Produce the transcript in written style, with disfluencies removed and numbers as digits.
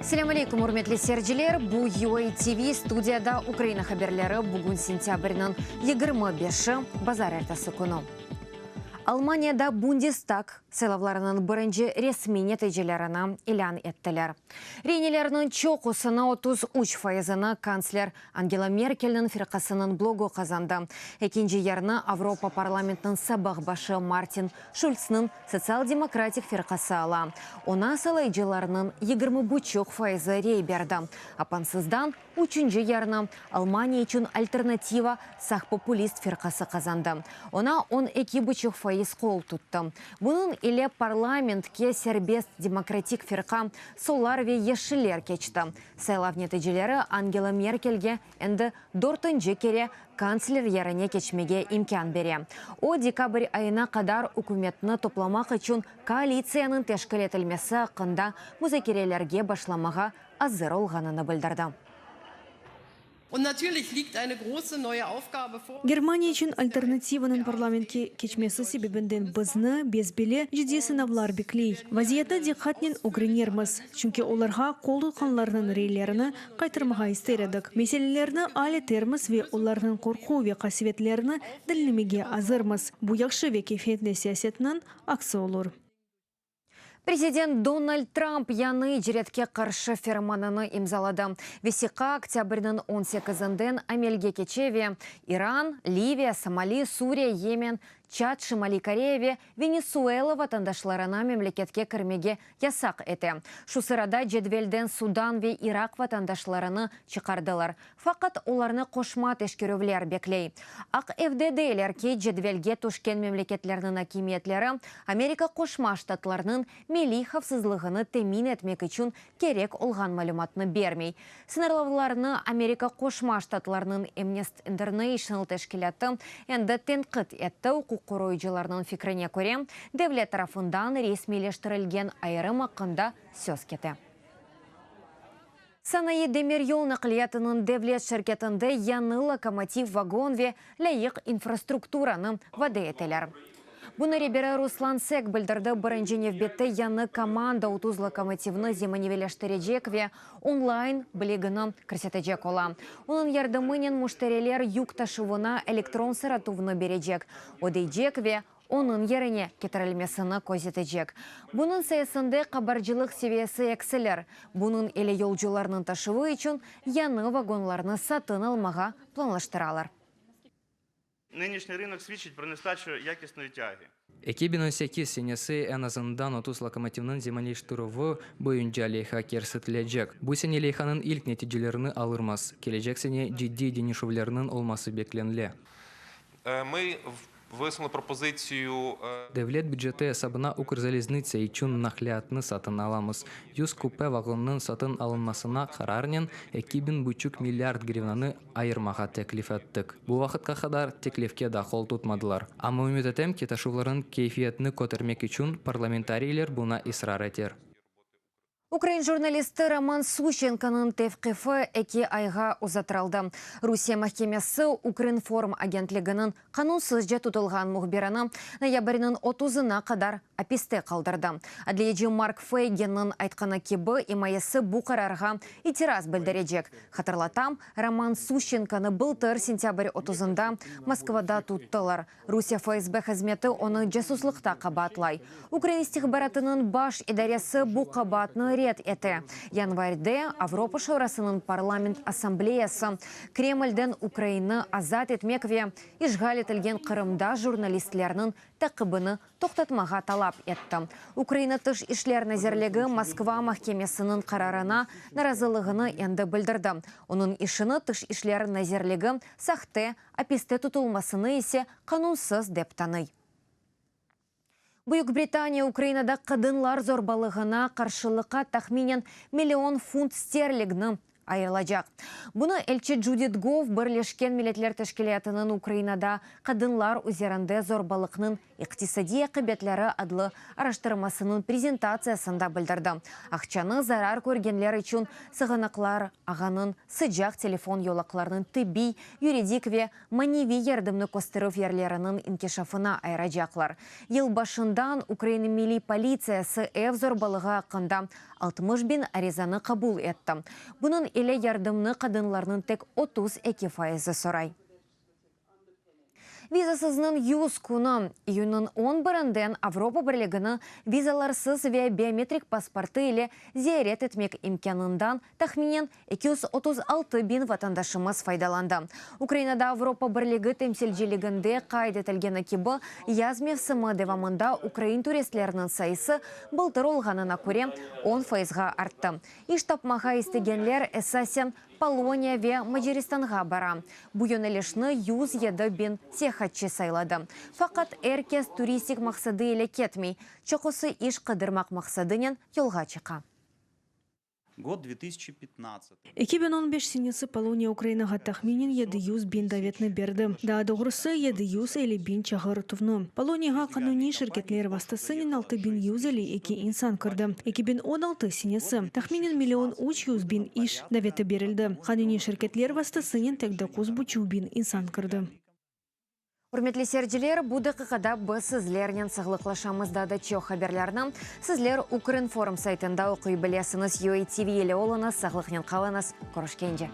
Selâm aleyküm, ürmetli seyirciler! Bu UA TV, studiyada Ukraina haberleri, bugün sentâbrniñ 25-i, bazarertesi künü. Almaniyada Bundestag saylavlarınıñ birinci resmiy neticelerini ilân ettiler. Reynelerniñ çoqusını, 33 fayızını, kantsler Angela Merkelniñ firqasınıñ blogu qazandı. Ekinci yerni Avropa parlamentiniñ sabıq başı Martin Şultsnıñ Sotsial-demokratik firqası ala. Oña saylayıcılarnıñ yigirmi buçuq fayızı rey berdi. Apansızdan üçünci yerni Almaniya içün alternativa sağ-populist firqası qazandı. Oña on eki buçuq fayız qol tuttı. Bunıñ ile parlamentke Serbest demokratik firqa, Sollar ve Yeşiller keçti. Saylav neticeleri Angela Merkelge endi dörtünci kere kantsler yerine keçmege imkân bere. O, dekabr ayına qadar ükümetni toplamaq içün koalitsiyanıñ teşkil etilmesi aqqında muzakerelerge başlamağa azır olğanını bildirdi. Germaniya içün alternativanıñ parlamentke keçmesi sebebinden bizni, bes-belli, ciddiy sınavlar bekley. Vaziyetni diqqatnen ögrenermiz, çünki olarğa qol tutqanlarnıñ reylerini qaytarmağa ister edik. Meselelerni al etermiz ve olarnıñ qorqu ve qasevetlerini diñlemege azırmız. Bu yahşı ve keyfiyetli siyasetniñ aksi olur. Prezident Donald Trump yañı icretke qarşı fermanını imzaladı. Vesiqa oktâbrniñ on sekizinden amelge keçe ve İran, Liviya, Somali, Suriye, Yemen, Çad, Şimaliy Koreya ve Venesuela vatandaşlarına memleketke kirmege yasaq ete. Şu sırada cedvelden Sudan ve İraq vatandaşlarını çıqardılar. Faqat olarnı qoşma teşkerüvler bekley. Aq Evde deyler ki, cedvelge tüşken memleketlerniñ akimiyetleri Amerika Qoşma Ştatlarınıñ milliy havfsızlığını temin etmek içün kerek olğan malümatnı bermey. Sıñırlavlarnı Amerika Qoşma Ştatlarınıñ Amnesty International teşkilâtı endi tenqit etti, uquq qoruyıcılarnıñ fikrine köre, devlet tarafından resmiyleştirilgen ayırım aqqında söz kete. Sanayı demiryol naqliyatınıñ devlet şirketinde yañı lokomotiv, vagon ve lâyıq infrastrukturanı vade eteler. Bunı reberi Ruslan Sek bildirdi. Birinci nevbette yañı komanda 30 lokomotivni zemaneviyleştirecek ve onlayn biligini kirsetecek ola. Onıñ yardımınen müşteriler yük taşuvına elektron sıratuvnı berecek, ödeycek ve onıñ yerine ketirilmesini közetecek. Bunıñ sayesinde qabarcılıq seviyesi eksilir. Bunıñ ile yolcularnıñ taşuvı içün yañı vagonlarnı satın almağa planlaştıralar. 2018 senesi eñ azından 30 lokomotivniñ zemaneleştirüvi boyunca leyha kersetilecek. Bu sene leyhanıñ ilk neticelerini alırmız. Kelecek sene ciddiy deñişüvlerniñ olması beklenile. Devlet büceti esabına Ukrzaliznıtsâ içün naqliyatnı satın alamız. 100 kupe vagonnıñ satın alınmasına qararnen eki biñ buçuq milliard grivnanı ayırmağa teklif ettik. Bu vaqıtqa qadar teklifke daa qol tutmadılar. Amma ümüt etem ki, taşuvlarnıñ keyfiyetini kötermek içün parlamentariyler buña israr eter. Ukrain jurnalisti Roman Suşçenkonıñ tevqifi eki ayğa uzatırıldı. Rusiye mahkemesi Ukrinform agentliginiñ qanunsızca tutulğan mühbirini noyabrniñ otuzına qadar apiste qaldırdı. Adliyeci Mark Feyginniñ aytqanı kibi, imayesi bu qararğa itiraz bildirecek. Hatırlatam, Roman Suşçenkonı bıltır sentâbr otuzında Moskvada tuttılar. Rusiye FSB hızmeti onı casuslıqta qabaatlay. Ukrain istihbaratınıñ baş idaresi bu qabaatnı red ete. Yanvarde Avropa Şurasınıñ Parlament Assambleyası Kremlden Ukrainni azat etmek ve işğal etilgen Qırımda jurnalistlerniñ taqibini toqtatmağa talap etti. Ukraina Tış işler nazirligi Moskva mahkemesiniñ qararına narazılığını endi bildirdi. Onıñ işini Tış işler nazirligi sahte apiste tutulmasını ise qanunsız dep tanıy. Büyük Britaniya Ukrainada qadınlar zorbalığına qarşılıqqa tahminen million funt sterlingni ayırılacaq. Bunı elçi Judit Gov Birleşken Milletler Teşkilâtınıñ Ukrainada qadınlar üzerinde zorbalıqnıñ iqtisadiy aqibetleri adlı araştırmasınıñ prezentatsiyasında bildirdi. Aqçanı zarar körgenler içün sığınaqlar ağınıñ sıcaq telefon yolaqlarınıñ tibbiy, yuridik ve maneviy yardımnı kösterüv yerleriniñ inkişafına ayıracaqlar. Yıl başından Ukraina Milliy politsiyası ev zorbalığı aqqında 60 biñ arizanı qabul etti. Bunıñ ile yardımnı qadınlarnıñ tek 32 fayızı soray. Vizasıznıñ 100 künü iyünniñ 11-inden Avropa Birligini vizalarsız ve biometrik pasportı ile ziyaret etmek imkânından tahminen 236 biñ vatandaşımız faydalandı. Ukrainada Avropa Birligi temsilciliginde qayd etilgeni kibi, yaz mevsimi devamında ukrain turistleriniñ sayısı bıltır olğanına köre 10 fayızğa arttı. İş tapmağa istegenler esasen Poloniya ve Macaristanğa bara. Bu yönelişni 107 biñ seyahatçı sayladı. Faqat er kes turistik maqsadı ile ketmey. Çoqusı iş qıdırmaq maqsadınen yolğa çıqa. Год 2015. 2015 senesi Poloniya Ukrainağa tahminen 700 biñ davetni berdi. Daa doğrusı 750 biñ çağırtuvnı. Poloniyağa qanuniy şirketler vastasınen 6152 insan kirdi. 2016 senesi tahminen million 300 biñ iş daveti berildi. Qanuniy şirketler vastasınen tek 9,5 biñ insan kirdi. Ürmetli seyirciler, bu daqiqada biz sizlernen sağlıqlaşamız daa da çoq haberlerni. Sizler Ukrinform saytında oquy bilesiñiz. UATV ile oluñız, sağlıqnen qalıñız. Körüşkence.